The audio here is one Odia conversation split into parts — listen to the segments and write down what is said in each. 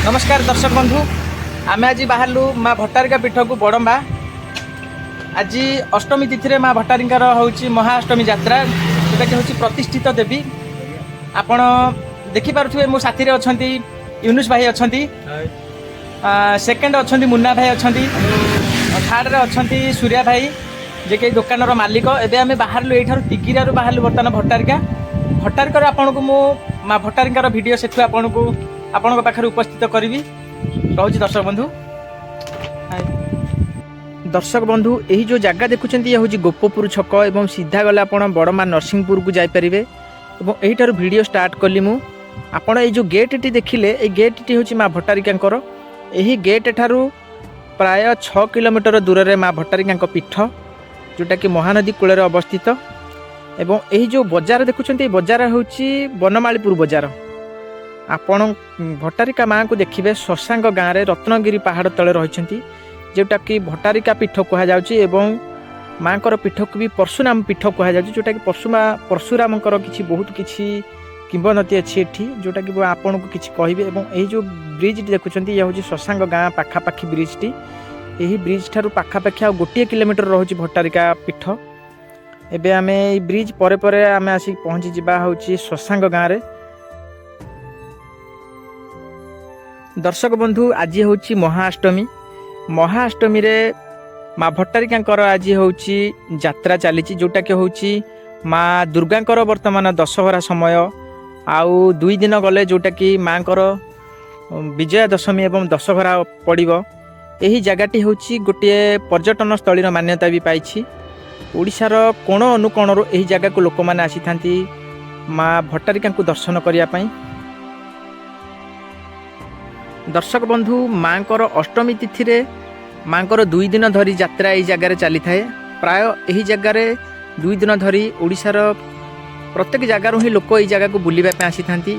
ନମସ୍କାର ଦର୍ଶକ ବନ୍ଧୁ, ଆମେ ଆଜି ବାହାରିଲୁ ମା ଭଟ୍ଟାରିକା ପୀଠକୁ ବଡ଼ମ୍ବା। ଆଜି ଅଷ୍ଟମୀ ତିଥିରେ ମା ଭଟ୍ଟାରିକାର ହେଉଛି ମହାଅଷ୍ଟମୀ ଯାତ୍ରା, ଯେଉଁଟାକି ହେଉଛି ପ୍ରତିଷ୍ଠିତ ଦେବୀ। ଆପଣ ଦେଖିପାରୁଥିବେ ମୋ ସାଥିରେ ଅଛନ୍ତି ୟୁନୁସ ଭାଇ ଅଛନ୍ତି, ସେକେଣ୍ଡ ଅଛନ୍ତି ମୁନ୍ନା ଭାଇ ଅଛନ୍ତି, ଥାର୍ଡ଼ରେ ଅଛନ୍ତି ସୂର୍ୟା ଭାଇ, ଯିଏକି ଏଇ ଦୋକାନର ମାଲିକ। ଏବେ ଆମେ ବାହାରିଲୁ ଏଇଠାରୁ ତିଗିରାରୁ ବାହାରିଲୁ ବର୍ତ୍ତମାନ ଭଟ୍ଟାରିକା। ଭଟ୍ଟାରିକାରୁ ଆପଣଙ୍କୁ ମୁଁ ମା ଭଟ୍ଟାରିକାର ଭିଡ଼ିଓ ସେଠୁ ଆପଣଙ୍କୁ ଆପଣଙ୍କ ପାଖରେ ଉପସ୍ଥିତ କରିବି। ରହୁଛି ଦର୍ଶକ ବନ୍ଧୁ। ଦର୍ଶକ ବନ୍ଧୁ, ଏହି ଯେଉଁ ଜାଗା ଦେଖୁଛନ୍ତି ଇଏ ହେଉଛି ଗୋପପୁର ଛକ ଏବଂ ସିଧା ଗଲେ ଆପଣ ବଡ଼ମା ନରସିଂହପୁରକୁ ଯାଇପାରିବେ। ଏବଂ ଏହିଠାରୁ ଭିଡ଼ିଓ ଷ୍ଟାର୍ଟ କଲି ମୁଁ। ଆପଣ ଏଇ ଯେଉଁ ଗେଟ୍ଟି ଦେଖିଲେ, ଏଇ ଗେଟ୍ଟି ହେଉଛି ମା ଭଟ୍ଟାରିକାଙ୍କର। ଏହି ଗେଟ୍ ଠାରୁ ପ୍ରାୟ 6 କିଲୋମିଟର ଦୂରରେ ମା ଭଟ୍ଟାରିକାଙ୍କ ପୀଠ, ଯେଉଁଟାକି ମହାନଦୀ କୂଳରେ ଅବସ୍ଥିତ। ଏବଂ ଏହି ଯେଉଁ ବଜାର ଦେଖୁଛନ୍ତି, ଏହି ବଜାର ହେଉଛି ବନମାଳୀପୁର ବଜାର। ଆପଣ ଭଟ୍ଟାରିକା ମାଆଙ୍କୁ ଦେଖିବେ ଶଶାଙ୍କ ଗାଁରେ ରତ୍ନଗିରି ପାହାଡ଼ ତଳେ ରହିଛନ୍ତି, ଯେଉଁଟାକି ଭଟ୍ଟାରିକା ପୀଠ କୁହାଯାଉଛି। ଏବଂ ମାଆଙ୍କର ପୀଠକୁ ବି ପରଶୁରାମ ପୀଠ କୁହାଯାଉଛି, ଯେଉଁଟାକି ପରଶୁରାମଙ୍କର କିଛି ବହୁତ କିଛି କିମ୍ବଦନ୍ତୀ ଅଛି ଏଠି, ଯେଉଁଟାକି ମୁଁ ଆପଣଙ୍କୁ କିଛି କହିବି। ଏବଂ ଏହି ଯେଉଁ ବ୍ରିଜ୍ଟି ଦେଖୁଛନ୍ତି, ଇଏ ହେଉଛି ଶଶାଙ୍କ ଗାଁ ପାଖାପାଖି ବ୍ରିଜ୍ଟି। ଏହି ବ୍ରିଜ୍ ଠାରୁ ପାଖାପାଖି ଆଉ 1 କିଲୋମିଟର ରହୁଛି ଭଟ୍ଟାରିକା ପୀଠ। ଏବେ ଆମେ ଏଇ ବ୍ରିଜ୍ ପରେ ପରେ ଆମେ ଆସିକି ପହଞ୍ଚିଯିବା ହେଉଛି ଶଶାଙ୍କ ଗାଁରେ। ଦର୍ଶକ ବନ୍ଧୁ, ଆଜି ହେଉଛି ମହାଅଷ୍ଟମୀ। ମହାଅଷ୍ଟମୀରେ ମା ଭଟ୍ଟାରିକାଙ୍କର ଆଜି ହେଉଛି ଯାତ୍ରା ଚାଲିଛି, ଯେଉଁଟାକି ହେଉଛି ମା ଦୁର୍ଗାଙ୍କର ବର୍ତ୍ତମାନ ଦଶହରା ସମୟ। ଆଉ 2 ଦିନ ଗଲେ ଯେଉଁଟାକି ମାଙ୍କର ବିଜୟା ଦଶମୀ ଏବଂ ଦଶହରା ପଡ଼ିବ। ଏହି ଜାଗାଟି ହେଉଛି ଗୋଟିଏ ପର୍ଯ୍ୟଟନ ସ୍ଥଳୀର ମାନ୍ୟତା ବି ପାଇଛି। ଓଡ଼ିଶାର କୋଣ ଅନୁକୋଣରୁ ଏହି ଜାଗାକୁ ଲୋକମାନେ ଆସିଥାନ୍ତି ମା ଭଟ୍ଟାରିକାଙ୍କୁ ଦର୍ଶନ କରିବା ପାଇଁ। ଦର୍ଶକ ବନ୍ଧୁ, ମାଙ୍କର ଅଷ୍ଟମୀ ତିଥିରେ ମାଙ୍କର 2 ଦିନ ଧରି ଯାତ୍ରା ଏହି ଜାଗାରେ ଚାଲିଥାଏ। ପ୍ରାୟ ଏହି ଜାଗାରେ 2 ଦିନ ଧରି ଓଡ଼ିଶାର ପ୍ରତ୍ୟେକ ଜାଗାରୁ ହିଁ ଲୋକ ଏହି ଜାଗାକୁ ବୁଲିବା ପାଇଁ ଆସିଥାନ୍ତି।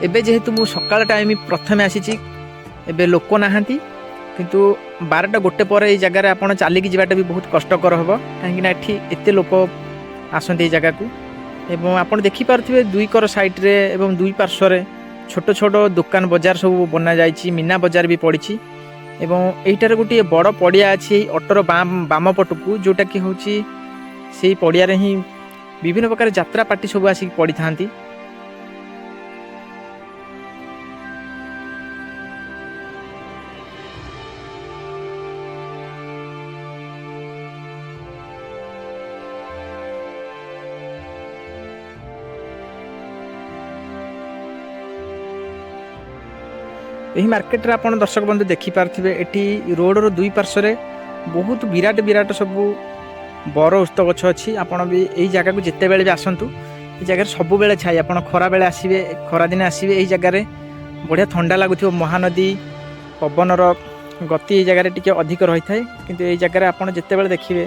ଏବେ ଯେହେତୁ ମୁଁ ସକାଳ ଟାଇମ୍ ପ୍ରଥମେ ଆସିଛି, ଏବେ ଲୋକ ନାହାନ୍ତି। କିନ୍ତୁ 12ଟା 1 ପରେ ଏଇ ଜାଗାରେ ଆପଣ ଚାଲିକି ଯିବାଟା ବି ବହୁତ କଷ୍ଟକର ହେବ, କାହିଁକିନା ଏଠି ଏତେ ଲୋକ ଆସନ୍ତି ଏଇ ଜାଗାକୁ। ଏବଂ ଆପଣ ଦେଖିପାରୁଥିବେ ଦୁଇ କର ସାଇଡ଼୍ରେ ଏବଂ ଦୁଇ ପାର୍ଶ୍ୱରେ ଛୋଟ ଛୋଟ ଦୋକାନ ବଜାର ସବୁ ବନାଯାଇଛି, ମୀନା ବଜାର ବି ପଡ଼ିଛି। ଏବଂ ଏଇଟାରେ ଗୋଟିଏ ବଡ଼ ପଡ଼ିଆ ଅଛି ଏଇ ଅଟୋର ବାମ ପଟକୁ, ଯେଉଁଟାକି ହେଉଛି ସେଇ ପଡ଼ିଆରେ ହିଁ ବିଭିନ୍ନ ପ୍ରକାର ଯାତ୍ରା ପାର୍ଟି ସବୁ ଆସିକି ପଡ଼ିଥାନ୍ତି। ଏହି ମାର୍କେଟରେ ଆପଣ ଦର୍ଶକ ବନ୍ଧୁ ଦେଖିପାରୁଥିବେ, ଏଠି ରୋଡ଼ର ଦୁଇ ପାର୍ଶ୍ୱରେ ବହୁତ ବିରାଟ ବିରାଟ ସବୁ ବର ଓସ୍ତ ଗଛ ଅଛି। ଆପଣ ବି ଏଇ ଜାଗାକୁ ଯେତେବେଳେ ବି ଆସନ୍ତୁ, ଏଇ ଜାଗାରେ ସବୁବେଳେ ଛାଇ। ଆପଣ ଖରାବେଳେ ଆସିବେ, ଖରାଦିନେ ଆସିବେ, ଏଇ ଜାଗାରେ ବଢ଼ିଆ ଥଣ୍ଡା ଲାଗୁଥିବ। ମହାନଦୀ ପବନର ଗତି ଏଇ ଜାଗାରେ ଟିକେ ଅଧିକ ରହିଥାଏ। କିନ୍ତୁ ଏଇ ଜାଗାରେ ଆପଣ ଯେତେବେଳେ ଦେଖିବେ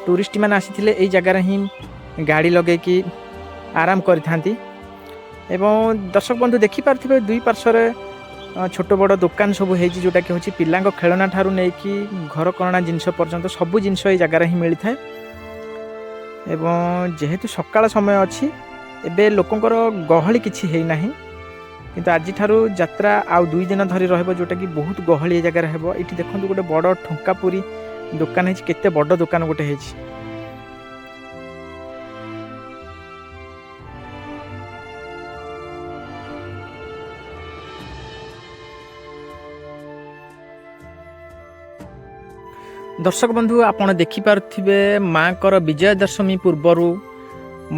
ଟୁରିଷ୍ଟମାନେ ଆସିଥିଲେ ଏଇ ଜାଗାରେ ହିଁ ଗାଡ଼ି ଲଗେଇକି ଆରାମ କରିଥାନ୍ତି। ଏବଂ ଦର୍ଶକ ବନ୍ଧୁ ଦେଖିପାରୁଥିବେ ଦୁଇ ପାର୍ଶ୍ୱରେ ଛୋଟ ବଡ଼ ଦୋକାନ ସବୁ ହେଇଛି, ଯେଉଁଟାକି ହେଉଛି ପିଲାଙ୍କ ଖେଳନା ଠାରୁ ନେଇକି ଘରକରଣା ଜିନିଷ ପର୍ଯ୍ୟନ୍ତ ସବୁ ଜିନିଷ ଏଇ ଜାଗାରେ ହିଁ ମିଳିଥାଏ। ଏବଂ ଯେହେତୁ ସକାଳ ସମୟ ଅଛି, ଏବେ ଲୋକଙ୍କର ଗହଳି କିଛି ହେଇନାହିଁ। କିନ୍ତୁ ଆଜିଠାରୁ ଯାତ୍ରା ଆଉ 2 ଦିନ ଧରି ରହିବ, ଯେଉଁଟାକି ବହୁତ ଗହଳି ଏ ଜାଗାରେ ହେବ। ଏଇଠି ଦେଖନ୍ତୁ ଗୋଟେ ବଡ଼ ଠୁଙ୍କାପୁରୀ ଦୋକାନ ହେଇଛି, କେତେ ବଡ଼ ଦୋକାନ ଗୋଟେ ହେଇଛି। ଦର୍ଶକ ବନ୍ଧୁ, ଆପଣ ଦେଖିପାରୁଥିବେ ମାଙ୍କର ବିଜୟା ଦଶମୀ ପୂର୍ବରୁ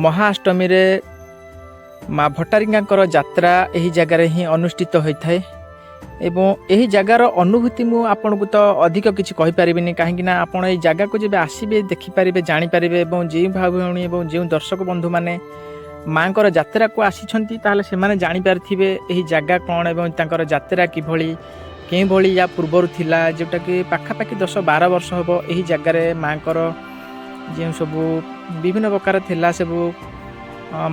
ମହାଅଷ୍ଟମୀରେ ମା ଭଟ୍ଟାରିକାଙ୍କର ଯାତ୍ରା ଏହି ଜାଗାରେ ହିଁ ଅନୁଷ୍ଠିତ ହୋଇଥାଏ। ଏବଂ ଏହି ଜାଗାର ଅନୁଭୂତି ମୁଁ ଆପଣଙ୍କୁ ତ ଅଧିକ କିଛି କହିପାରିବିନି, କାହିଁକିନା ଆପଣ ଏଇ ଜାଗାକୁ ଯେବେ ଆସିବେ ଦେଖିପାରିବେ, ଜାଣିପାରିବେ। ଏବଂ ଯେଉଁ ଭାଇ ଭଉଣୀ ଏବଂ ଯେଉଁ ଦର୍ଶକ ବନ୍ଧୁମାନେ ମାଙ୍କର ଯାତ୍ରାକୁ ଆସିଛନ୍ତି, ତାହେଲେ ସେମାନେ ଜାଣିପାରିଥିବେ ଏହି ଜାଗା କ'ଣ ଏବଂ ତାଙ୍କର ଯାତ୍ରା କିଭଳି, କେଉଁଭଳି ୟା ପୂର୍ବରୁ ଥିଲା, ଯେଉଁଟାକି ପାଖାପାଖି 10-12 ବର୍ଷ ହେବ ଏହି ଜାଗାରେ ମାଙ୍କର ଯେଉଁ ସବୁ ବିଭିନ୍ନ ପ୍ରକାର ଥିଲା ସବୁ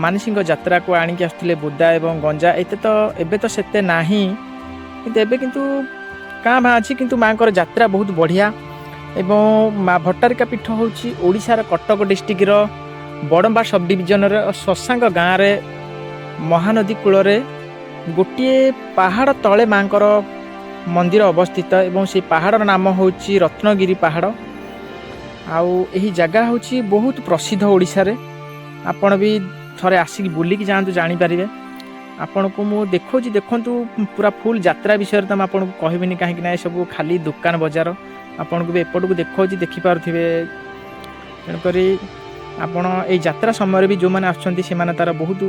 ମାନସିକ ଯାତ୍ରାକୁ ଆଣିକି ଆସୁଥିଲେ ବୁଦା ଏବଂ ଗଞ୍ଜା। ଏତେ ତ ଏବେ ତ ସେତେ ନାହିଁ, କିନ୍ତୁ ଏବେ କିନ୍ତୁ କାଁ ଭାଁ ଅଛି। କିନ୍ତୁ ମାଙ୍କର ଯାତ୍ରା ବହୁତ ବଢ଼ିଆ। ଏବଂ ମା ଭଟ୍ଟାରିକା ପୀଠ ହେଉଛି ଓଡ଼ିଶାର କଟକ ଡିଷ୍ଟ୍ରିକ୍ଟର ବଡ଼ମ୍ବା ସବ୍ ଡିଭିଜନର ଶଶାଙ୍କ ଗାଁରେ ମହାନଦୀ କୂଳରେ ଗୋଟିଏ ପାହାଡ଼ ତଳେ ମାଙ୍କର ମନ୍ଦିର ଅବସ୍ଥିତ ଏବଂ ସେଇ ପାହାଡ଼ର ନାମ ହେଉଛି ରତ୍ନଗିରି ପାହାଡ଼। ଆଉ ଏହି ଜାଗା ହେଉଛି ବହୁତ ପ୍ରସିଦ୍ଧ ଓଡ଼ିଶାରେ। ଆପଣ ବି ଥରେ ଆସିକି ବୁଲିକି ଯାଆନ୍ତୁ, ଜାଣିପାରିବେ। ଆପଣଙ୍କୁ ମୁଁ ଦେଖାଉଛି, ଦେଖନ୍ତୁ। ପୁରା ଫୁଲ୍ ଯାତ୍ରା ବିଷୟରେ ତ ମୁଁ ଆପଣଙ୍କୁ କହିବିନି, କାହିଁକି ନା ଏସବୁ ଖାଲି ଦୋକାନ ବଜାର। ଆପଣଙ୍କୁ ବି ଏପଟକୁ ଦେଖାଉଛି, ଦେଖିପାରୁଥିବେ। ତେଣୁକରି ଆପଣ ଏଇ ଯାତ୍ରା ସମୟରେ ବି ଯେଉଁମାନେ ଆସୁଛନ୍ତି, ସେମାନେ ତା'ର ବହୁତ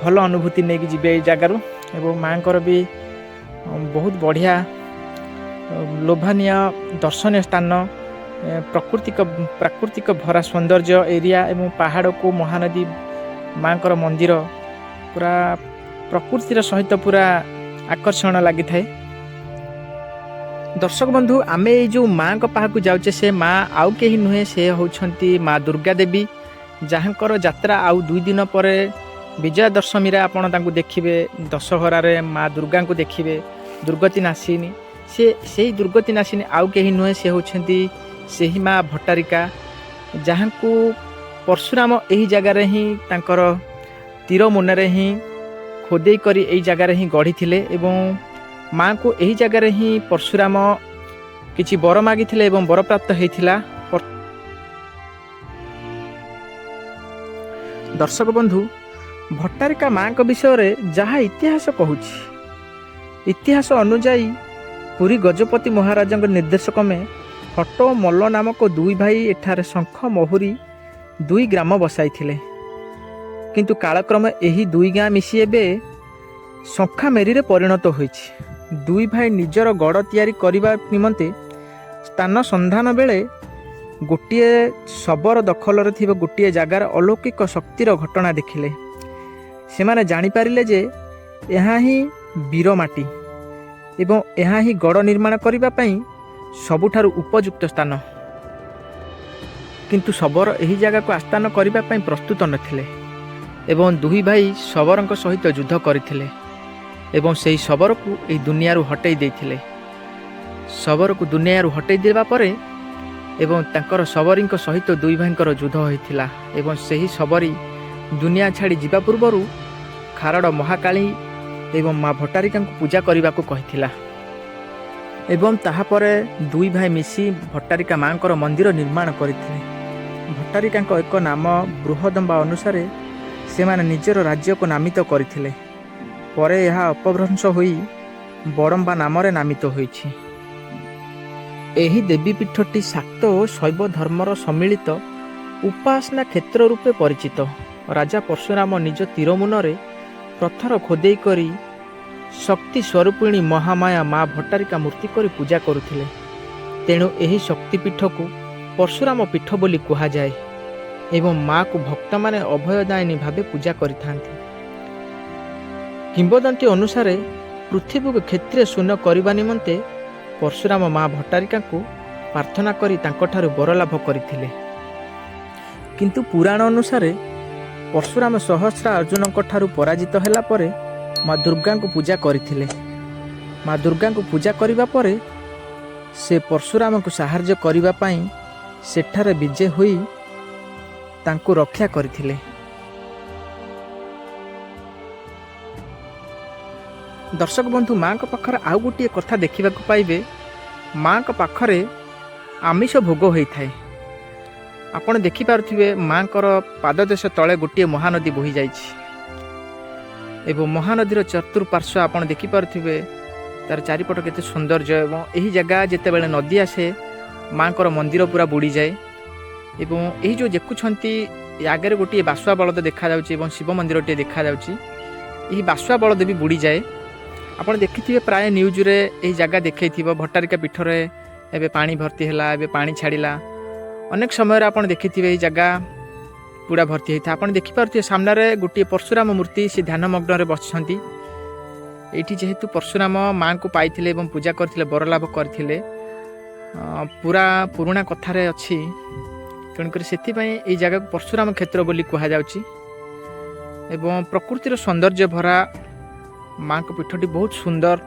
ଭଲ ଅନୁଭୂତି ନେଇକି ଯିବେ ଏଇ ଜାଗାରୁ। ଏବଂ ମାଆଙ୍କର ବି ବହୁତ ବଢ଼ିଆ ଲୋଭାନୀୟ ଦର୍ଶନୀୟ ସ୍ଥାନ, ପ୍ରାକୃତିକ ଭରା ସୌନ୍ଦର୍ଯ୍ୟ ଏରିଆ ଏବଂ ପାହାଡ଼କୁ ମହାନଦୀ, ମାଆଙ୍କର ମନ୍ଦିର, ପୁରା ପ୍ରକୃତିର ସହିତ ପୁରା ଆକର୍ଷଣ ଲାଗିଥାଏ। ଦର୍ଶକ ବନ୍ଧୁ, ଆମେ ଏଇ ଯେଉଁ ମାଆଙ୍କ ପାଖକୁ ଯାଉଛେ, ସେ ମା ଆଉ କେହି ନୁହେଁ, ସେ ହେଉଛନ୍ତି ମା ଦୁର୍ଗା ଦେବୀ, ଯାହାଙ୍କର ଯାତ୍ରା ଆଉ 2 ଦିନ ପରେ ବିଜୟା ଦଶମୀରେ ଆପଣ ତାଙ୍କୁ ଦେଖିବେ। ଦଶହରାରେ ମା ଦୁର୍ଗାଙ୍କୁ ଦେଖିବେ, ଦୁର୍ଗତି ନାଶିନୀ। ସେ ସେଇ ଦୁର୍ଗତି ନାଶିନୀ ଆଉ କେହି ନୁହେଁ, ସେ ହେଉଛନ୍ତି ସେହି ମା ଭଟ୍ଟାରିକା, ଯାହାଙ୍କୁ ପରଶୁରାମ ଏହି ଜାଗାରେ ହିଁ ତାଙ୍କର ତୀର ମୁନରେ ହିଁ ଖୋଦେଇ କରି ଏଇ ଜାଗାରେ ହିଁ ଗଢ଼ିଥିଲେ। ଏବଂ ମାଆଙ୍କୁ ଏହି ଜାଗାରେ ହିଁ ପରଶୁରାମ କିଛି ବର ମାଗିଥିଲେ ଏବଂ ବରପ୍ରାପ୍ତ ହେଇଥିଲା। ଦର୍ଶକ ବନ୍ଧୁ, ଭଟ୍ଟାରିକା ମାଆଙ୍କ ବିଷୟରେ ଯାହା ଇତିହାସ କହୁଛି, ଇତିହାସ ଅନୁଯାୟୀ ପୁରୀ ଗଜପତି ମହାରାଜଙ୍କ ନିର୍ଦ୍ଦେଶ କ୍ରମେ ହଟ ଓ ମଲ୍ଲ ନାମକ ଦୁଇ ଭାଇ ଏଠାରେ ଶଙ୍ଖ ମହୁରୀ ଦୁଇ ଗ୍ରାମ ବସାଇଥିଲେ। କିନ୍ତୁ କାଳକ୍ରମେ ଏହି ଦୁଇ ଗାଁ ମିଶି ଏବେ ଶଙ୍ଖାମେରିରେ ପରିଣତ ହୋଇଛି। ଦୁଇ ଭାଇ ନିଜର ଗଡ଼ ତିଆରି କରିବା ନିମନ୍ତେ ସ୍ଥାନ ସନ୍ଧାନ ବେଳେ ଗୋଟିଏ ଶବର ଦଖଲରେ ଥିବା ଗୋଟିଏ ଜାଗାର ଅଲୌକିକ ଶକ୍ତିର ଘଟଣା ଦେଖିଲେ। ସେମାନେ ଜାଣିପାରିଲେ ଯେ ଏହା ହିଁ ବୀର ମାଟି ଏବଂ ଏହା ହିଁ ଗଡ଼ ନିର୍ମାଣ କରିବା ପାଇଁ ସବୁଠାରୁ ଉପଯୁକ୍ତ ସ୍ଥାନ। କିନ୍ତୁ ଶବର ଏହି ଜାଗାକୁ ଆସ୍ଥାନ କରିବା ପାଇଁ ପ୍ରସ୍ତୁତ ନଥିଲେ ଏବଂ ଦୁଇ ଭାଇ ଶବରଙ୍କ ସହିତ ଯୁଦ୍ଧ କରିଥିଲେ ଏବଂ ସେହି ଶବରକୁ ଏହି ଦୁନିଆରୁ ହଟେଇ ଦେଇଥିଲେ। ଶବରକୁ ଦୁନିଆରୁ ହଟେଇ ଦେବା ପରେ ଏବଂ ତାଙ୍କର ଶବରୀଙ୍କ ସହିତ ଦୁଇ ଭାଇଙ୍କର ଯୁଦ୍ଧ ହୋଇଥିଲା ଏବଂ ସେହି ଶବରୀ ଦୁନିଆ ଛାଡ଼ି ଯିବା ପୂର୍ବରୁ ଖାରଡ଼ ମହାକାଳୀ ଏବଂ ମା ଭଟ୍ଟାରିକାଙ୍କୁ ପୂଜା କରିବାକୁ କହିଥିଲା। ଏବଂ ତାହାପରେ ଦୁଇ ଭାଇ ମିଶି ଭଟ୍ଟାରିକା ମାଙ୍କର ମନ୍ଦିର ନିର୍ମାଣ କରିଥିଲେ। ଭଟ୍ଟାରିକାଙ୍କ ଏକ ନାମ ବୃହଦମ୍ବା ଅନୁସାରେ ସେମାନେ ନିଜର ରାଜ୍ୟକୁ ନାମିତ କରିଥିଲେ। ପରେ ଏହା ଅପଭ୍ରଂଶ ହୋଇ ବଡ଼ମ୍ବା ନାମରେ ନାମିତ ହୋଇଛି। ଏହି ଦେବୀ ପୀଠଟି ଶାକ୍ତ ଓ ଶୈବ ଧର୍ମର ସମ୍ମିଳିତ ଉପାସନା କ୍ଷେତ୍ର ରୂପେ ପରିଚିତ। ରାଜା ପରଶୁରାମ ନିଜ ତୀରମୁନରେ ପଥର ଖୋଦେଇ କରି ଶକ୍ତି ସ୍ୱରୂପିଣୀ ମହାମାୟା ମା ଭଟ୍ଟାରିକା ମୂର୍ତ୍ତି କରି ପୂଜା କରୁଥିଲେ। ତେଣୁ ଏହି ଶକ୍ତିପୀଠକୁ ପରଶୁରାମ ପୀଠ ବୋଲି କୁହାଯାଏ ଏବଂ ମାକୁ ଭକ୍ତମାନେ ଅଭୟଦାୟିନୀ ଭାବେ ପୂଜା କରିଥାନ୍ତି। କିମ୍ବଦନ୍ତୀ ଅନୁସାରେ ପୃଥିବୀକୁ କ୍ଷତ୍ରିୟ ଶୂନ୍ୟ କରିବା ନିମନ୍ତେ ପରଶୁରାମ ମା ଭଟ୍ଟାରିକାଙ୍କୁ ପ୍ରାର୍ଥନା କରି ତାଙ୍କଠାରୁ ବର ଲାଭ କରିଥିଲେ। କିନ୍ତୁ ପୁରାଣ ଅନୁସାରେ ପରଶୁରାମ ସହସ୍ର ଅର୍ଜୁନଙ୍କ ଠାରୁ ପରାଜିତ ହେଲା ପରେ ମା ଦୁର୍ଗାଙ୍କୁ ପୂଜା କରିଥିଲେ। ମା ଦୁର୍ଗାଙ୍କୁ ପୂଜା କରିବା ପରେ ସେ ପରଶୁରାମଙ୍କୁ ସାହାଯ୍ୟ କରିବା ପାଇଁ ସେଠାରେ ବିଜେ ହୋଇ ତାଙ୍କୁ ରକ୍ଷା କରିଥିଲେ। ଦର୍ଶକ ବନ୍ଧୁ, ମାଙ୍କ ପାଖରେ ଆଉ ଗୋଟିଏ କଥା ଦେଖିବାକୁ ପାଇବେ। ମାଙ୍କ ପାଖରେ ଆମିଷ ଭୋଗ ହୋଇଥାଏ। ଆପଣ ଦେଖିପାରୁଥିବେ, ମାଙ୍କର ପାଦଦେଶ ତଳେ ଗୋଟିଏ ମହାନଦୀ ବୋହି ଯାଇଛି ଏବଂ ମହାନଦୀର ଚତୁଃପାର୍ଶ୍ୱ ଆପଣ ଦେଖିପାରୁଥିବେ, ତାର ଚାରିପଟ କେତେ ସୌନ୍ଦର୍ଯ୍ୟ। ଏବଂ ଏହି ଜାଗା ଯେତେବେଳେ ନଦୀ ଆସେ, ମାଙ୍କର ମନ୍ଦିର ପୁରା ବୁଡ଼ିଯାଏ। ଏବଂ ଏହି ଯେଉଁ ଦେଖୁଛନ୍ତି, ଏ ଆଗରେ ଗୋଟିଏ ବାସୁଆ ବଳଦ ଦେଖାଯାଉଛି ଏବଂ ଶିବ ମନ୍ଦିରଟିଏ ଦେଖାଯାଉଛି। ଏହି ବାସୁଆ ବଳଦ ବି ବୁଡ଼ିଯାଏ। ଆପଣ ଦେଖିଥିବେ, ପ୍ରାୟ ନ୍ୟୁଜ୍ରେ ଏହି ଜାଗା ଦେଖେଇଥିବ, ଭଟ୍ଟାରିକା ପୀଠରେ ଏବେ ପାଣି ଭର୍ତ୍ତି ହେଲା, ଏବେ ପାଣି ଛାଡ଼ିଲା। ଅନେକ ସମୟରେ ଆପଣ ଦେଖିଥିବେ, ଏହି ଜାଗା ପୁରା ଭର୍ତ୍ତି ହେଇଥାଏ। ଆପଣ ଦେଖିପାରୁଥିବେ, ସାମ୍ନାରେ ଗୋଟିଏ ପରଶୁରାମ ମୂର୍ତ୍ତି, ସେ ଧ୍ୟାନମଗ୍ନରେ ବସିଛନ୍ତି। ଏଇଠି ଯେହେତୁ ପରଶୁରାମ ମାଙ୍କୁ ପାଇଥିଲେ ଏବଂ ପୂଜା କରିଥିଲେ, ବରଲାଭ କରିଥିଲେ, ପୁରା ପୁରୁଣା କଥାରେ ଅଛି। ତେଣୁକରି ସେଥିପାଇଁ ଏଇ ଜାଗାକୁ ପରଶୁରାମ କ୍ଷେତ୍ର ବୋଲି କୁହାଯାଉଛି। ଏବଂ ପ୍ରକୃତିର ସୌନ୍ଦର୍ଯ୍ୟ ଭରା ମାଙ୍କ ପୀଠଟି ବହୁତ ସୁନ୍ଦର।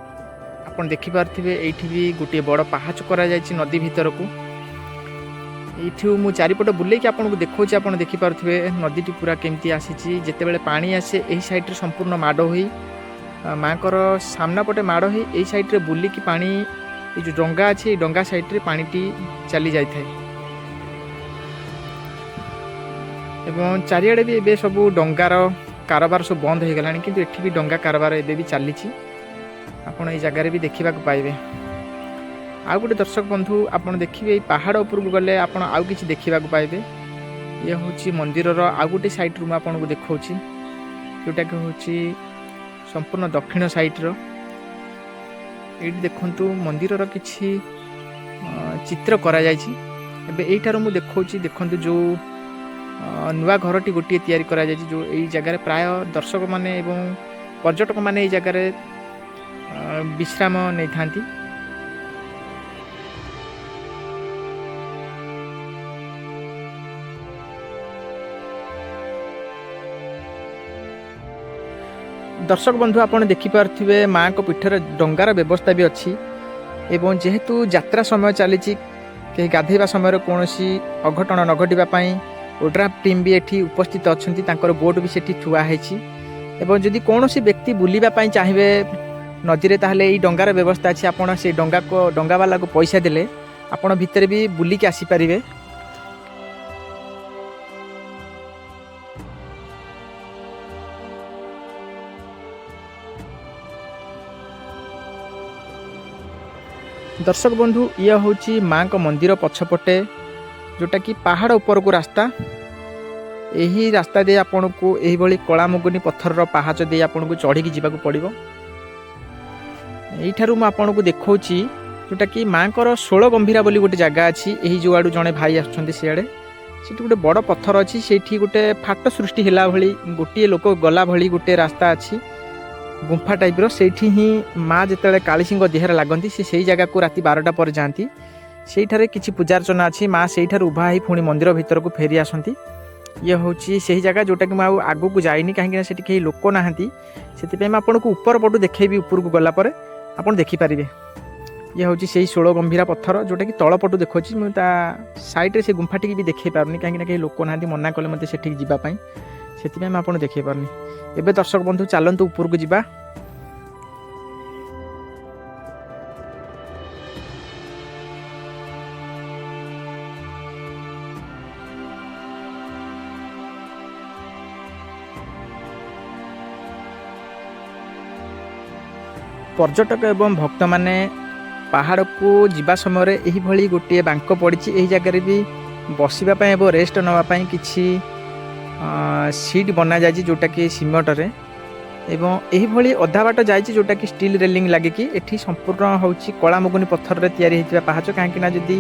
ଆପଣ ଦେଖିପାରୁଥିବେ, ଏଇଠି ବି ଗୋଟିଏ ବଡ଼ ପାହାଚ କରାଯାଇଛି ନଦୀ ଭିତରକୁ। ଏଇଠୁ ମୁଁ ଚାରିପଟ ବୁଲେଇକି ଆପଣଙ୍କୁ ଦେଖାଉଛି। ଆପଣ ଦେଖିପାରୁଥିବେ, ନଦୀଟି ପୁରା କେମିତି ଆସିଛି। ଯେତେବେଳେ ପାଣି ଆସେ, ଏହି ସାଇଡ଼ରେ ସମ୍ପୂର୍ଣ୍ଣ ମାଡ଼ ହୋଇ ମାଆଙ୍କର ସାମ୍ନା ପଟେ ମାଡ଼ ହେଇ ଏଇ ସାଇଡ଼୍ରେ ବୁଲିକି ପାଣି, ଏଇ ଯେଉଁ ଡଙ୍ଗା ଅଛି, ଏଇ ଡଙ୍ଗା ସାଇଡ଼୍ରେ ପାଣିଟି ଚାଲି ଯାଇଥାଏ। ଏବଂ ଚାରିଆଡ଼େ ବି ଏବେ ସବୁ ଡଙ୍ଗାର କାରବାର ସବୁ ବନ୍ଦ ହୋଇଗଲାଣି, କିନ୍ତୁ ଏଠି ବି ଡଙ୍ଗା କାରବାର ଏବେ ବି ଚାଲିଛି। ଆପଣ ଏଇ ଜାଗାରେ ବି ଦେଖିବାକୁ ପାଇବେ। ଆଉ ଗୋଟେ ଦର୍ଶକ ବନ୍ଧୁ, ଆପଣ ଦେଖିବେ ଏଇ ପାହାଡ଼ ଉପରକୁ ଗଲେ ଆପଣ ଆଉ କିଛି ଦେଖିବାକୁ ପାଇବେ। ଇଏ ହେଉଛି ମନ୍ଦିରର ଆଉ ଗୋଟେ ସାଇଡ଼୍ରୁ ମୁଁ ଆପଣଙ୍କୁ ଦେଖାଉଛି, ଯେଉଁଟାକି ହେଉଛି ସମ୍ପୂର୍ଣ୍ଣ ଦକ୍ଷିଣ ସାଇଡ଼୍ର। ଏଇଠି ଦେଖନ୍ତୁ ମନ୍ଦିରର କିଛି ଚିତ୍ର କରାଯାଇଛି। ଏବେ ଏଇଠାରୁ ମୁଁ ଦେଖାଉଛି, ଦେଖନ୍ତୁ ଯେଉଁ ନୂଆ ଘରଟି ଗୋଟିଏ ତିଆରି କରାଯାଇଛି, ଯେଉଁ ଏଇ ଜାଗାରେ ପ୍ରାୟ ଦର୍ଶକମାନେ ଏବଂ ପର୍ଯ୍ୟଟକମାନେ ଏଇ ଜାଗାରେ ବିଶ୍ରାମ ନେଇଥାନ୍ତି। ଦର୍ଶକ ବନ୍ଧୁ, ଆପଣ ଦେଖିପାରୁଥିବେ ମାଆଙ୍କ ପୀଠରେ ଡଙ୍ଗାର ବ୍ୟବସ୍ଥା ବି ଅଛି ଏବଂ ଯେହେତୁ ଯାତ୍ରା ସମୟ ଚାଲିଛି, କେହି ଗାଧୋଇବା ସମୟରେ କୌଣସି ଅଘଟଣ ନ ଘଟିବା ପାଇଁ ଓଡ୍ରାଫ୍ ଟିମ୍ ବି ଏଠି ଉପସ୍ଥିତ ଅଛନ୍ତି। ତାଙ୍କର ବୋଟ୍ ବି ସେଠି ଥୁଆ ହେଇଛି ଏବଂ ଯଦି କୌଣସି ବ୍ୟକ୍ତି ବୁଲିବା ପାଇଁ ଚାହିଁବେ ନଦୀରେ, ତାହେଲେ ଏଇ ଡଙ୍ଗାର ବ୍ୟବସ୍ଥା ଅଛି। ଆପଣ ସେଇ ଡଙ୍ଗାକୁ, ଡଙ୍ଗାବାଲାକୁ ପଇସା ଦେଲେ ଆପଣ ଭିତରେ ବି ବୁଲିକି ଆସିପାରିବେ। ଦର୍ଶକ ବନ୍ଧୁ, ଇଏ ହେଉଛି ମାଆଙ୍କ ମନ୍ଦିର ପଛପଟେ ଯେଉଁଟାକି ପାହାଡ଼ ଉପରକୁ ରାସ୍ତା। ଏହି ରାସ୍ତା ଦେଇ ଆପଣଙ୍କୁ ଏହିଭଳି କଳାମୁଗୁନି ପଥରର ପାହାଚ ଦେଇ ଆପଣଙ୍କୁ ଚଢ଼ିକି ଯିବାକୁ ପଡ଼ିବ। ଏଇଠାରୁ ମୁଁ ଆପଣଙ୍କୁ ଦେଖାଉଛି ଯେଉଁଟାକି ମାଆଙ୍କର ଷୋଳ ଗମ୍ଭୀରା ବୋଲି ଗୋଟେ ଜାଗା ଅଛି। ଏହି ଯେଉଁଆଡ଼ୁ ଜଣେ ଭାଇ ଆସୁଛନ୍ତି ସିଆଡ଼େ, ସେଠି ଗୋଟେ ବଡ଼ ପଥର ଅଛି। ସେଇଠି ଗୋଟେ ଫାଟ ସୃଷ୍ଟି ହେଲା ଭଳି, ଗୋଟିଏ ଲୋକ ଗଲା ଭଳି ଗୋଟେ ରାସ୍ତା ଅଛି, ଗୁମ୍ଫା ଟାଇପ୍ର। ସେଇଠି ହିଁ ମା ଯେତେବେଳେ କାଳିସୀଙ୍କ ଦେହରେ ଲାଗନ୍ତି, ସେ ସେଇ ଜାଗାକୁ ରାତି 12ଟା ପରେ ଯାଆନ୍ତି। ସେଇଠାରେ କିଛି ପୂଜାର୍ଚ୍ଚନା ଅଛି। ମା ସେଇଠାରୁ ଉଭା ହେଇ ପୁଣି ମନ୍ଦିର ଭିତରକୁ ଫେରି ଆସନ୍ତି। ଇଏ ହେଉଛି ସେହି ଜାଗା ଯେଉଁଟାକି ମୁଁ ଆଉ ଆଗକୁ ଯାଇନି, କାହିଁକିନା ସେଠି କେହି ଲୋକ ନାହାନ୍ତି। ସେଥିପାଇଁ ମୁଁ ଆପଣଙ୍କୁ ଉପର ପଟୁ ଦେଖେଇବି। ଉପରକୁ ଗଲା ପରେ ଆପଣ ଦେଖିପାରିବେ। ଇଏ ହେଉଛି ସେଇ ଷୋଳ ଗମ୍ଭୀରା ପଥର, ଯେଉଁଟାକି ତଳ ପଟୁ ଦେଖାଉଛି। ମୁଁ ତା ସାଇଡ଼୍ରେ ସେ ଗୁମ୍ଫାଟିକି ବି ଦେଖେଇ ପାରୁନି, କାହିଁକିନା କେହି ଲୋକ ନାହାନ୍ତି। ମନା କଲେ ମୋତେ ସେଠିକି ଯିବା ପାଇଁ, ସେଥିପାଇଁ ମୁଁ ଆପଣଙ୍କୁ ଦେଖେଇ ପାରୁନି। ଏବେ ଦର୍ଶକ ବନ୍ଧୁ, ଚାଲନ୍ତୁ ଉପରକୁ ଯିବା। ପର୍ଯ୍ୟଟକ ଏବଂ ଭକ୍ତମାନେ ପାହାଡ଼କୁ ଯିବା ସମୟରେ ଏହିଭଳି ଗୋଟିଏ ବାଙ୍କ ପଡ଼ିଛି। ଏହି ଜାଗାରେ ବି ବସିବା ପାଇଁ ଏବଂ ରେଷ୍ଟ ନେବା ପାଇଁ କିଛି ସିଟ୍ ବନାଯାଇଛି, ଯେଉଁଟାକି ସିମେଣ୍ଟରେ, ଏବଂ ଏହିଭଳି ଅଧା ବାଟ ଯାଇଛି ଯେଉଁଟାକି ଷ୍ଟିଲ୍ ରେଲିଂ ଲାଗିକି। ଏଠି ସମ୍ପୂର୍ଣ୍ଣ ହେଉଛି କଳାମୁଗୁନି ପଥରରେ ତିଆରି ହେଇଥିବା ପାହାଚ, କାହିଁକିନା ଯଦି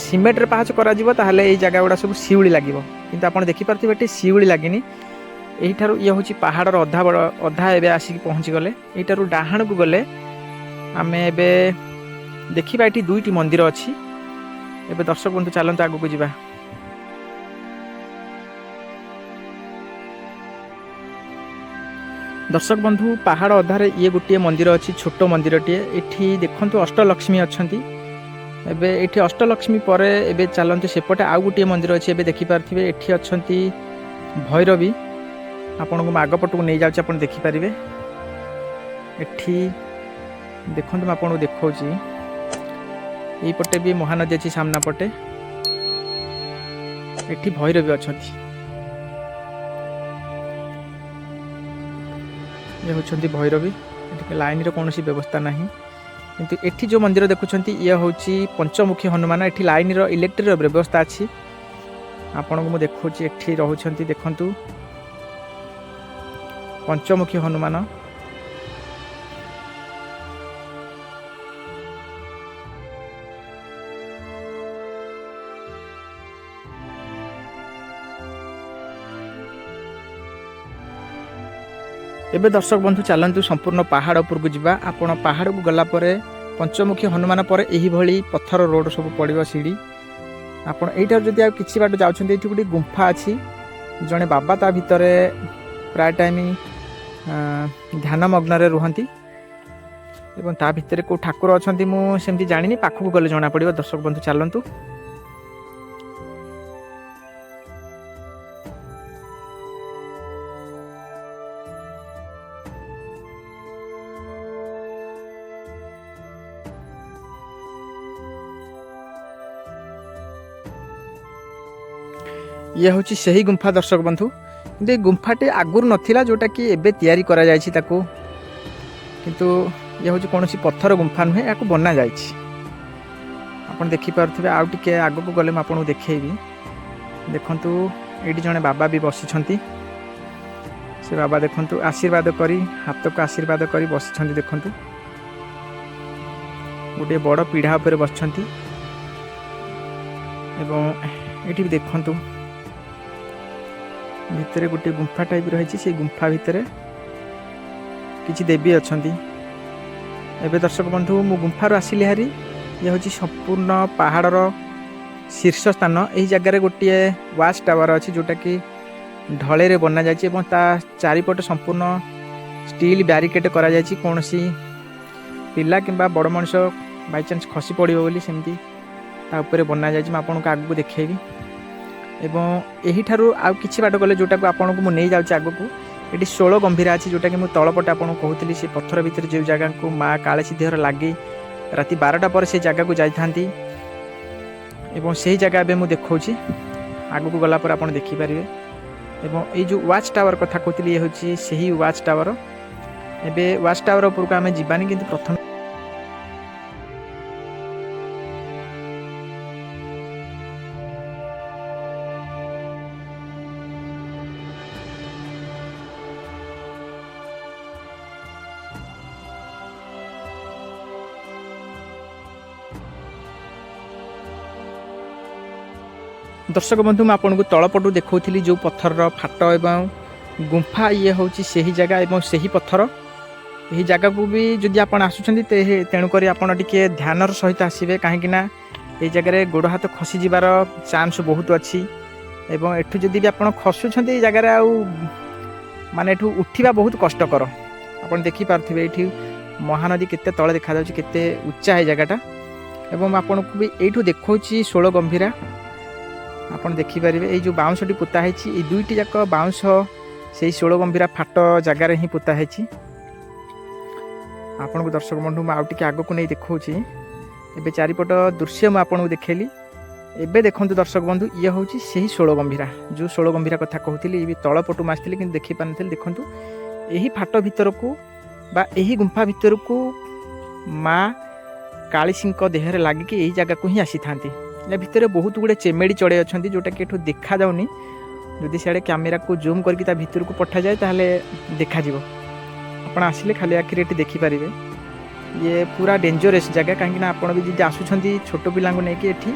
ସିମେଣ୍ଟରେ ପାହାଚ କରାଯିବ ତାହେଲେ ଏଇ ଜାଗା ଗୁଡ଼ା ସବୁ ଶିଉଳି ଲାଗିବ। କିନ୍ତୁ ଆପଣ ଦେଖିପାରୁଥିବେ ଏଠି ଶିଉଳି ଲାଗିନି। ଏଇଠାରୁ ଇଏ ହେଉଛି ପାହାଡ଼ର ଅଧା ବଡ଼ ଅଧା ଏବେ ଆସିକି ପହଞ୍ଚିଗଲେ। ଏଇଠାରୁ ଡାହାଣକୁ ଗଲେ ଆମେ ଏବେ ଦେଖିବା ଏଠି ଦୁଇଟି ମନ୍ଦିର ଅଛି। ଏବେ ଦର୍ଶକ ବନ୍ଧୁ, ଚାଲନ୍ତୁ ଆଗକୁ ଯିବା। ଦର୍ଶକ ବନ୍ଧୁ, ପାହାଡ଼ ଅଧାରେ ଇଏ ଗୋଟିଏ ମନ୍ଦିର ଅଛି, ଛୋଟ ମନ୍ଦିରଟିଏ। ଏଠି ଦେଖନ୍ତୁ ଅଷ୍ଟଲକ୍ଷ୍ମୀ ଅଛନ୍ତି। ଏବେ ଏଠି ଅଷ୍ଟଲକ୍ଷ୍ମୀ ପରେ ଏବେ ଚାଲନ୍ତୁ ସେପଟେ ଆଉ ଗୋଟିଏ ମନ୍ଦିର ଅଛି। ଏବେ ଦେଖିପାରୁଥିବେ ଏଠି ଅଛନ୍ତି ଭୈରବୀ। ଆପଣଙ୍କୁ ମୁଁ ଆଗ ପଟକୁ ନେଇଯାଉଛି, ଆପଣ ଦେଖିପାରିବେ। ଏଠି ଦେଖନ୍ତୁ, ମୁଁ ଆପଣଙ୍କୁ ଦେଖାଉଛି। ଏଇପଟେ ବି ମହାନଦୀ ଅଛି ସାମ୍ନା ପଟେ। ଏଠି ଭୈରବୀ ଅଛନ୍ତି। ଇଏ ହେଉଛନ୍ତି ଭୈରବୀ। ଏଠି ଲାଇନ୍ର କୌଣସି ବ୍ୟବସ୍ଥା ନାହିଁ। କିନ୍ତୁ ଏଠି ଯେଉଁ ମନ୍ଦିର ଦେଖୁଛନ୍ତି, ଇଏ ହେଉଛି ପଞ୍ଚମୁଖୀ ହନୁମାନ। ଏଠି ଲାଇନ୍ର ଇଲେକ୍ଟ୍ରିର ବ୍ୟବସ୍ଥା ଅଛି। ଆପଣଙ୍କୁ ମୁଁ ଦେଖାଉଛି, ଏଠି ରହୁଛନ୍ତି ଦେଖନ୍ତୁ ପଞ୍ଚମୁଖୀ ହନୁମାନ। ଏବେ ଦର୍ଶକ ବନ୍ଧୁ, ଚାଲନ୍ତୁ ସମ୍ପୂର୍ଣ୍ଣ ପାହାଡ଼ ଉପରକୁ ଯିବା। ଆପଣ ପାହାଡ଼କୁ ଗଲା ପରେ ପଞ୍ଚମୁଖୀ ହନୁମାନ ପରେ ଏହିଭଳି ପଥର ରୋଡ଼ ସବୁ ପଡ଼ିବ, ସିଡ଼ି। ଆପଣ ଏଇଠାରୁ ଯଦି ଆଉ କିଛି ବାଟ ଯାଉଛନ୍ତି, ଏଇଠି ଗୋଟେ ଗୁମ୍ଫା ଅଛି। ଜଣେ ବାବା ତା ଭିତରେ ପ୍ରାୟ ଟାଇମ୍ ଧ୍ୟାନମଗ୍ନରେ ରୁହନ୍ତି ଏବଂ ତା ଭିତରେ କେଉଁ ଠାକୁର ଅଛନ୍ତି ମୁଁ ସେମିତି ଜାଣିନି, ପାଖକୁ ଗଲେ ଜଣାପଡ଼ିବ। ଦର୍ଶକ ବନ୍ଧୁ, ଚାଲନ୍ତୁ। ଇଏ ହେଉଛି ସେହି ଗୁମ୍ଫା ଦର୍ଶକ ବନ୍ଧୁ। କିନ୍ତୁ ଏଇ ଗୁମ୍ଫାଟି ଆଗରୁ ନଥିଲା, ଯେଉଁଟାକି ଏବେ ତିଆରି କରାଯାଇଛି ତାକୁ। କିନ୍ତୁ ଇଏ ହେଉଛି କୌଣସି ପଥର ଗୁମ୍ଫା ନୁହେଁ, ଏହାକୁ ବନାଯାଇଛି। ଆପଣ ଦେଖିପାରୁଥିବେ। ଆଉ ଟିକେ ଆଗକୁ ଗଲେ ମୁଁ ଆପଣଙ୍କୁ ଦେଖେଇବି। ଦେଖନ୍ତୁ, ଏଇଠି ଜଣେ ବାବା ବି ବସିଛନ୍ତି। ସେ ବାବା ଦେଖନ୍ତୁ, ଆଶୀର୍ବାଦ କରି, ହାତକୁ ଆଶୀର୍ବାଦ କରି ବସିଛନ୍ତି। ଦେଖନ୍ତୁ, ଗୋଟିଏ ବଡ଼ ପିଢ଼ା ଉପରେ ବସିଛନ୍ତି। ଏବଂ ଏଇଠି ବି ଦେଖନ୍ତୁ, ଭିତରେ ଗୋଟିଏ ଗୁମ୍ଫା ଟାଇପ୍ ରହିଛି। ସେଇ ଗୁମ୍ଫା ଭିତରେ କିଛି ଦେବୀ ଅଛନ୍ତି। ଏବେ ଦର୍ଶକ ବନ୍ଧୁ, ମୁଁ ଗୁମ୍ଫାରୁ ଆସିଲି ହାରି। ଇଏ ହେଉଛି ସମ୍ପୂର୍ଣ୍ଣ ପାହାଡ଼ର ଶୀର୍ଷ ସ୍ଥାନ। ଏହି ଜାଗାରେ ଗୋଟିଏ ୱାଚ୍ ଟାୱାର ଅଛି, ଯେଉଁଟାକି ଢଳେଇରେ ବନାଯାଇଛି ଏବଂ ତା ଚାରିପଟେ ସମ୍ପୂର୍ଣ୍ଣ ଷ୍ଟିଲ୍ ବ୍ୟାରିକେଡ୍ କରାଯାଇଛି। କୌଣସି ପିଲା କିମ୍ବା ବଡ଼ ମଣିଷ ବାଇଚାନ୍ସ ଖସି ପଡ଼ିବ ବୋଲି ସେମିତି ତା ଉପରେ ବନାଯାଇଛି। ମୁଁ ଆପଣଙ୍କୁ ଆଗକୁ ଦେଖେଇବି। ଏବଂ ଏହିଠାରୁ ଆଉ କିଛି ବାଟ ଗଲେ, ଯେଉଁଟାକୁ ଆପଣଙ୍କୁ ମୁଁ ନେଇଯାଉଛି ଆଗକୁ, ଏଠି ଷୋଳ ଗମ୍ଭୀରା ଅଛି, ଯେଉଁଟାକି ମୁଁ ତଳପଟେ ଆପଣଙ୍କୁ କହୁଥିଲି। ସେ ପଥର ଭିତରେ ଯେଉଁ ଜାଗାକୁ ମା କାଳେସି ଦେହରେ ଲାଗି ରାତି 12ଟା ପରେ ସେ ଜାଗାକୁ ଯାଇଥାନ୍ତି ଏବଂ ସେହି ଜାଗା ଏବେ ମୁଁ ଦେଖାଉଛି। ଆଗକୁ ଗଲା ପରେ ଆପଣ ଦେଖିପାରିବେ। ଏବଂ ଏଇ ଯେଉଁ ୱାଚ୍ ଟାୱାର କଥା କହୁଥିଲି, ଇଏ ହେଉଛି ସେହି ୱାଚ୍ ଟାୱାର। ଏବେ ୱାଚ୍ ଟାୱାର ଉପରକୁ ଆମେ ଯିବାନି, କିନ୍ତୁ ପ୍ରଥମେ ଦର୍ଶକ ବନ୍ଧୁ, ମୁଁ ଆପଣଙ୍କୁ ତଳପଟୁ ଦେଖାଉଥିଲି ଯେଉଁ ପଥରର ଫାଟ ଏବଂ ଗୁମ୍ଫା, ଇଏ ହେଉଛି ସେହି ଜାଗା ଏବଂ ସେହି ପଥର। ଏହି ଜାଗାକୁ ବି ଯଦି ଆପଣ ଆସୁଛନ୍ତି, ତେଣୁକରି ଆପଣ ଟିକେ ଧ୍ୟାନର ସହିତ ଆସିବେ, କାହିଁକି ନା ଏଇ ଜାଗାରେ ଗୋଡ଼ ହାତ ଖସିଯିବାର ଚାନ୍ସ ବହୁତ ଅଛି। ଏବଂ ଏଠୁ ଯଦି ବି ଆପଣ ଖସୁଛନ୍ତି ଏଇ ଜାଗାରେ, ଆଉ ମାନେ ଏଠୁ ଉଠିବା ବହୁତ କଷ୍ଟକର। ଆପଣ ଦେଖିପାରୁଥିବେ, ଏଇଠି ମହାନଦୀ କେତେ ତଳେ ଦେଖାଯାଉଛି, କେତେ ଉଚ୍ଚା ଏଇ ଜାଗାଟା। ଏବଂ ଆପଣଙ୍କୁ ବି ଏଇଠୁ ଦେଖାଉଛି ଷୋଳ ଗମ୍ଭୀରା। ଆପଣ ଦେଖିପାରିବେ, ଏଇ ଯେଉଁ ବାଉଁଶଟି ପୋତା ହେଇଛି, ଏଇ ଦୁଇଟି ଯାକ ବାଉଁଶ ସେଇ ଷୋଳ ଗମ୍ଭୀରା ଫାଟ ଜାଗାରେ ହିଁ ପୋତା ହେଇଛି। ଆପଣଙ୍କୁ ଦର୍ଶକ ବନ୍ଧୁ, ମୁଁ ଆଉ ଟିକେ ଆଗକୁ ନେଇ ଦେଖାଉଛି। ଏବେ ଚାରିପଟ ଦୃଶ୍ୟ ମୁଁ ଆପଣଙ୍କୁ ଦେଖେଇଲି। ଏବେ ଦେଖନ୍ତୁ ଦର୍ଶକ ବନ୍ଧୁ, ଇଏ ହେଉଛି ସେହି ଷୋଳ ଗମ୍ଭୀରା, ଯେଉଁ ଷୋଳ ଗମ୍ଭୀରା କଥା କହୁଥିଲି। ଇଏ ବି ତଳ ପଟୁ ମୁଁ ଆସିଥିଲି, କିନ୍ତୁ ଦେଖିପାରିନଥିଲି। ଦେଖନ୍ତୁ, ଏହି ଫାଟ ଭିତରକୁ ବା ଏହି ଗୁମ୍ଫା ଭିତରକୁ ମା କାଳିସୀଙ୍କ ଦେହରେ ଲାଗିକି ଏହି ଜାଗାକୁ ହିଁ ଆସିଥାନ୍ତି। ୟା ଭିତରେ ବହୁତ ଗୁଡ଼ିଏ ଚେମେଡ଼ି ଚଢ଼େଇ ଅଛନ୍ତି, ଯେଉଁଟାକି ଏଠୁ ଦେଖାଯାଉନି। ଯଦି ସିଆଡ଼େ କ୍ୟାମେରାକୁ ଜୁମ୍ କରିକି ତା ଭିତରକୁ ପଠାଯାଏ, ତାହେଲେ ଦେଖାଯିବ। ଆପଣ ଆସିଲେ ଖାଲି ଆଖିରେ ଏଠି ଦେଖିପାରିବେ। ଇଏ ପୁରା ଡେଞ୍ଜରସ୍ ଜାଗା, କାହିଁକିନା ଆପଣ ବି ଯଦି ଆସୁଛନ୍ତି ଛୋଟ ପିଲାଙ୍କୁ ନେଇକି, ଏଠି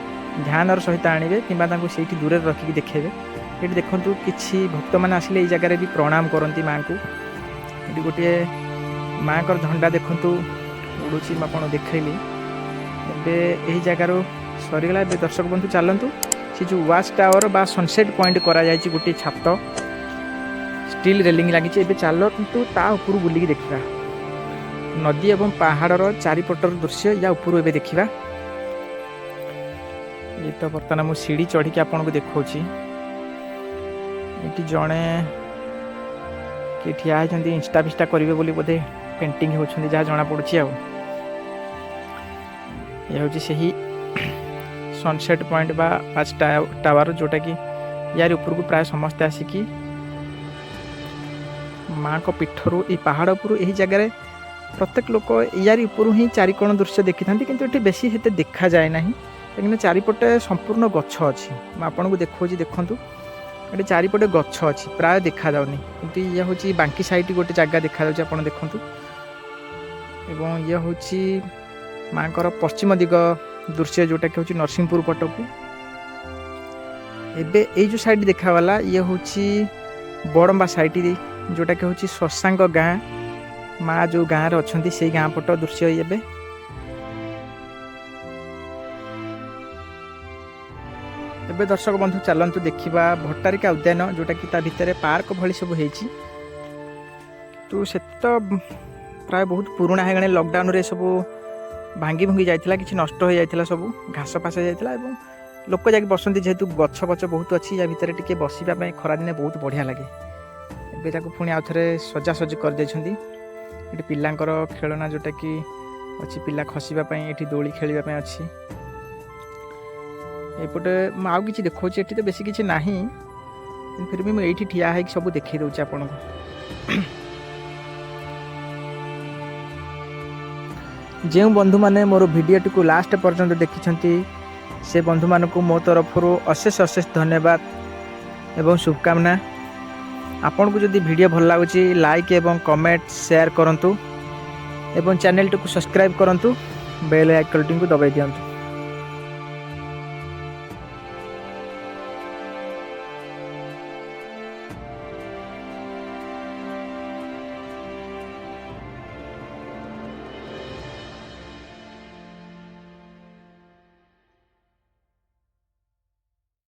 ଧ୍ୟାନର ସହିତ ଆଣିବେ କିମ୍ବା ତାଙ୍କୁ ସେଇଠି ଦୂରରେ ରଖିକି ଦେଖେଇବେ। ଏଠି ଦେଖନ୍ତୁ, କିଛି ଭକ୍ତମାନେ ଆସିଲେ ଏଇ ଜାଗାରେ ବି ପ୍ରଣାମ କରନ୍ତି ମାଆଙ୍କୁ। ଏଠି ଗୋଟିଏ ମାଆଙ୍କର ଝଣ୍ଡା ଦେଖନ୍ତୁ ଉଡ଼ୁଛି, ମୁଁ ଆପଣଙ୍କୁ ଦେଖେଇଲି। ଏବେ ଏହି ଜାଗାରୁ ସରିଗଲା। ଏବେ ଦର୍ଶକ ବନ୍ଧୁ, ଚାଲନ୍ତୁ, ସେ ଯେଉଁ ୱାଚ୍ ଟାୱାର ବା ସନସେଟ୍ ପଏଣ୍ଟ କରାଯାଇଛି, ଗୋଟିଏ ଛାତ, ଷ୍ଟିଲ୍ ରେଲିଂ ଲାଗିଛି। ଏବେ ଚାଲ କିନ୍ତୁ ତା ଉପରୁ ବୁଲିକି ଦେଖିବା ନଦୀ ଏବଂ ପାହାଡ଼ର ଚାରିପଟର ଦୃଶ୍ୟ। ୟା ଉପରୁ ଏବେ ଦେଖିବା। ଇଏ ତ ବର୍ତ୍ତମାନ ମୁଁ ସିଢ଼ି ଚଢ଼ିକି ଆପଣଙ୍କୁ ଦେଖାଉଛି। ଏଠି ଜଣେ କିଏ ଠିଆ ହେଇଛନ୍ତି, ଇନଷ୍ଟା ଫିଷ୍ଟା କରିବେ ବୋଲି ବୋଧେ ପେଣ୍ଟିଂ ହେଉଛନ୍ତି, ଯାହା ଜଣାପଡ଼ୁଛି। ଆଉ ଇଏ ହେଉଛି ସେହି ସନସେଟ୍ ପଏଣ୍ଟ ବା ୱାଚ୍ ଟାୱାର, ଯେଉଁଟାକି ୟାରି ଉପରକୁ ପ୍ରାୟ ସମସ୍ତେ ଆସିକି ମାଆଙ୍କ ପୀଠରୁ, ଏଇ ପାହାଡ଼ ଉପରୁ, ଏହି ଜାଗାରେ ପ୍ରତ୍ୟେକ ଲୋକ ୟାରି ଉପରୁ ହିଁ ଚାରିକୋଣ ଦୃଶ୍ୟ ଦେଖିଥାନ୍ତି। କିନ୍ତୁ ଏଠି ବେଶୀ ସେତେ ଦେଖାଯାଏ ନାହିଁ, କାହିଁକିନା ଚାରିପଟେ ସମ୍ପୂର୍ଣ୍ଣ ଗଛ ଅଛି। ମୁଁ ଆପଣଙ୍କୁ ଦେଖାଉଛି, ଦେଖନ୍ତୁ, ଏଠି ଚାରିପଟେ ଗଛ ଅଛି, ପ୍ରାୟ ଦେଖାଯାଉନି। କିନ୍ତୁ ଇଏ ହେଉଛି ବାଙ୍କି ସାଇଟ୍ ଗୋଟେ ଜାଗା ଦେଖାଯାଉଛି, ଆପଣ ଦେଖନ୍ତୁ। ଏବଂ ଇଏ ହେଉଛି ମାଆଙ୍କର ପଶ୍ଚିମ ଦିଗ ଦୃଶ୍ୟ, ଯେଉଁଟାକି ହେଉଛି ନରସିଂହପୁର ପଟକୁ। ଏବେ ଏଇ ଯେଉଁ ସାଇଡ଼୍ ଦେଖାଗଲା, ଇଏ ହେଉଛି ବଡ଼ମ୍ବା ସାଇଟ୍, ଯେଉଁଟାକି ହେଉଛି ଶଶାଙ୍କ ଗାଁ। ମା ଯେଉଁ ଗାଁରେ ଅଛନ୍ତି, ସେଇ ଗାଁ ପଟ ଦୃଶ୍ୟ ଏବେ। ଏବେ ଦର୍ଶକ ବନ୍ଧୁ, ଚାଲନ୍ତୁ ଦେଖିବା ଭଟ୍ଟାରିକା ଉଦ୍ୟାନ, ଯେଉଁଟାକି ତା ଭିତରେ ପାର୍କ ଭଳି ସବୁ ହେଇଛି। କିନ୍ତୁ ସେତେ ତ ପ୍ରାୟ ବହୁତ ପୁରୁଣା ହେଇଗଲାଣି। ଲକଡାଉନରେ ସବୁ ଭାଙ୍ଗି ଭୁଙ୍ଗି ଯାଇଥିଲା, କିଛି ନଷ୍ଟ ହୋଇଯାଇଥିଲା, ସବୁ ଘାସ ଫାସ ହେଇଯାଇଥିଲା। ଏବଂ ଲୋକ ଯାଇକି ବସନ୍ତି, ଯେହେତୁ ଗଛ ଫଛ ବହୁତ ଅଛି ୟା ଭିତରେ, ଟିକେ ବସିବା ପାଇଁ ଖରାଦିନେ ବହୁତ ବଢ଼ିଆ ଲାଗେ। ଏବେ ତାକୁ ପୁଣି ଆଉ ଥରେ ସଜାସଜି କରିଦେଇଛନ୍ତି। ଏଠି ପିଲାଙ୍କର ଖେଳନା ଯେଉଁଟାକି ଅଛି, ପିଲା ଖସିବା ପାଇଁ, ଏଠି ଦୋଳି ଖେଳିବା ପାଇଁ ଅଛି। ଏପଟେ ମୁଁ ଆଉ କିଛି ଦେଖାଉଛି, ଏଠି ତ ବେଶୀ କିଛି ନାହିଁ। फिर भी ମୁଁ ଏଇଠି ଠିଆ ହେଇକି ସବୁ ଦେଖେଇ ଦେଉଛି ଆପଣଙ୍କୁ। ଯେଉଁ ବନ୍ଧୁମାନେ ମୋର ଭିଡ଼ିଓଟିକୁ ଲାଷ୍ଟ ପର୍ଯ୍ୟନ୍ତ ଦେଖିଛନ୍ତି, ସେ ବନ୍ଧୁମାନଙ୍କୁ ମୋ ତରଫରୁ ଅଶେଷ ଅଶେଷ ଧନ୍ୟବାଦ ଏବଂ ଶୁଭକାମନା। ଆପଣଙ୍କୁ ଯଦି ଭିଡ଼ିଓ ଭଲ ଲାଗୁଛି, ଲାଇକ୍ ଏବଂ କମେଣ୍ଟ, ସେୟାର କରନ୍ତୁ ଏବଂ ଚ୍ୟାନେଲଟିକୁ ସବସ୍କ୍ରାଇବ୍ କରନ୍ତୁ, ବେଲ୍ ଆଇକନ୍ଟିକୁ ଦବାଇ ଦିଅନ୍ତୁ।